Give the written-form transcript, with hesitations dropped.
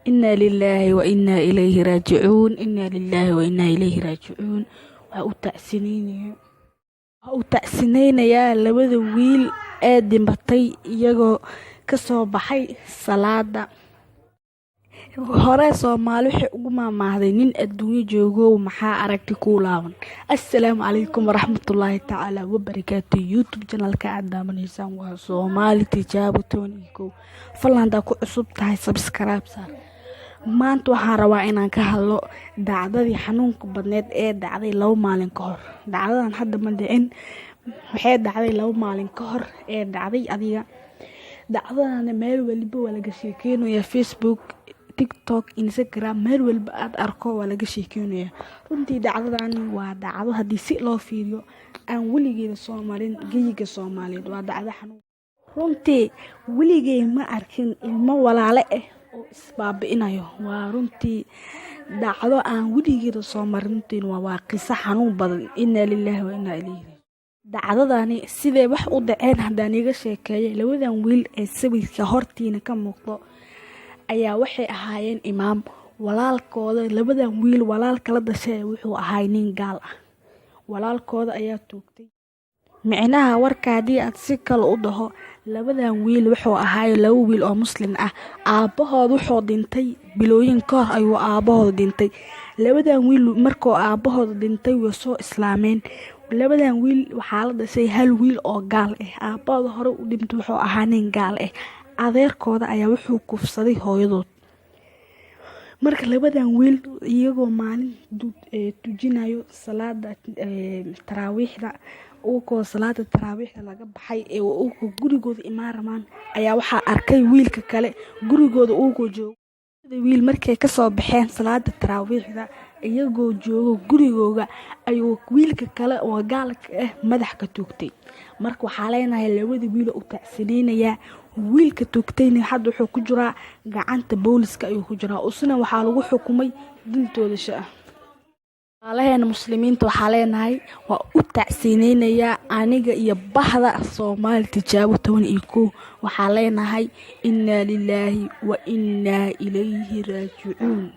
Inaa lilaahi wa inaa ilayhi raajicuun, inaa lilaahi wa inaa ilayhi raajicuun. Waxaa u tacsineynayaa labada wiil ee dhimatay iyagoo kasoo baxay salaada. Hore Soomaali waxay ugu maahmaahday, "Nin adduunyo joogow, maxaa aragti kuu laaban?" Assalaamu calaykum waraxmatullaahi tacaala wabarakaatu. YouTube channelka aad daawanaysaan waa Soomaali Tijaabo 11. Fadlan, haddaa ku cusub tahay, subscribe saar. Maanta waxaan rabaa inaan ka hadlo dhacdadii xanuunka badneed ee dhacday 2 maalin ka hor. Dhacdadan hadda ma dhicin, waxay dhacday 2 maalin ka hor ee dhacday. Adiga dhacdadana meel waliba waa laga sheekeynaya, Facebook, TikTok, Instagram, meel walba aad arko waa laga sheekeynaya. Runtii dhacdadan waa dhacdo haddii si loo fiiriyo aan weligeeda soo marin geyiga Soomaaliyeed. Waa dhacdo xanuun. Runtii weligey ma arkin ilmo walaale ah oo isbaabi'inayo. Waa runtii dhacdo aan weligeeda soo marin. Runtiin waa qiso xanuun badan. Inaa lilaahi wa inaa ilayhi. Dhacdadani sidee wax u dhaceen haddaan iiga sheekeeyay, labadan wiil ee sawirka hortiina ka muuqdo ayaa waxay ahaayeen imaam. Walaalkooda, labadan wiil walaalka la dhashay, wuxuu ahaay nin gaal ah. Walaalkooda ayaa toogtay. Micnaha warka haddii aad si kale u dhaho, labadan wiil wuxuu ahaay laba wiil oo Muslim ah. Aabbahood wuxuu dhintay bilooyin ka hor ayuu aabbahooda dhintay. Labadan wiil markuu aabbahooda dhintay way soo islaameen. Labadan wiil waxaa la dhashay hal wiil oo gaal ah. Aabbahooda hore u dhintay wuxuu ahaa nin gaal ah. Adeerkooda ayaa wuxuu kufsaday hooyadood. Marka labadan wiil iyagoo maalin tujinayo salaada taraawiixda, ukoo salaada taraawiixda laga baxay ee ukoo gurigooda imaan rabaan, ayaa waxaa arkay wiilka kale gurigooda uukoo joogo. Wiil markay kasoo baxeen salaada taraawiixda, iyagoo joogo gurigooga, ayuu wiilka kale oo gaalka ah madax ka toogtay. Marka waxaa leenahay labada wiil u tacsaneynayaa. Wiilka toogtayna hadda wuxuu ku jiraa gacanta booliska ayuu ku jiraa, usna waxaa lagu xukumay dil toogasho ah. Walaalaheena Muslimiinta waxaa leenahay waa u tacsineynayaa aniga iyo bahda Soomaali Tijaabo 11. Waxaa leenahay, inaa lilaahi wa inaa ilayhi raajicuun.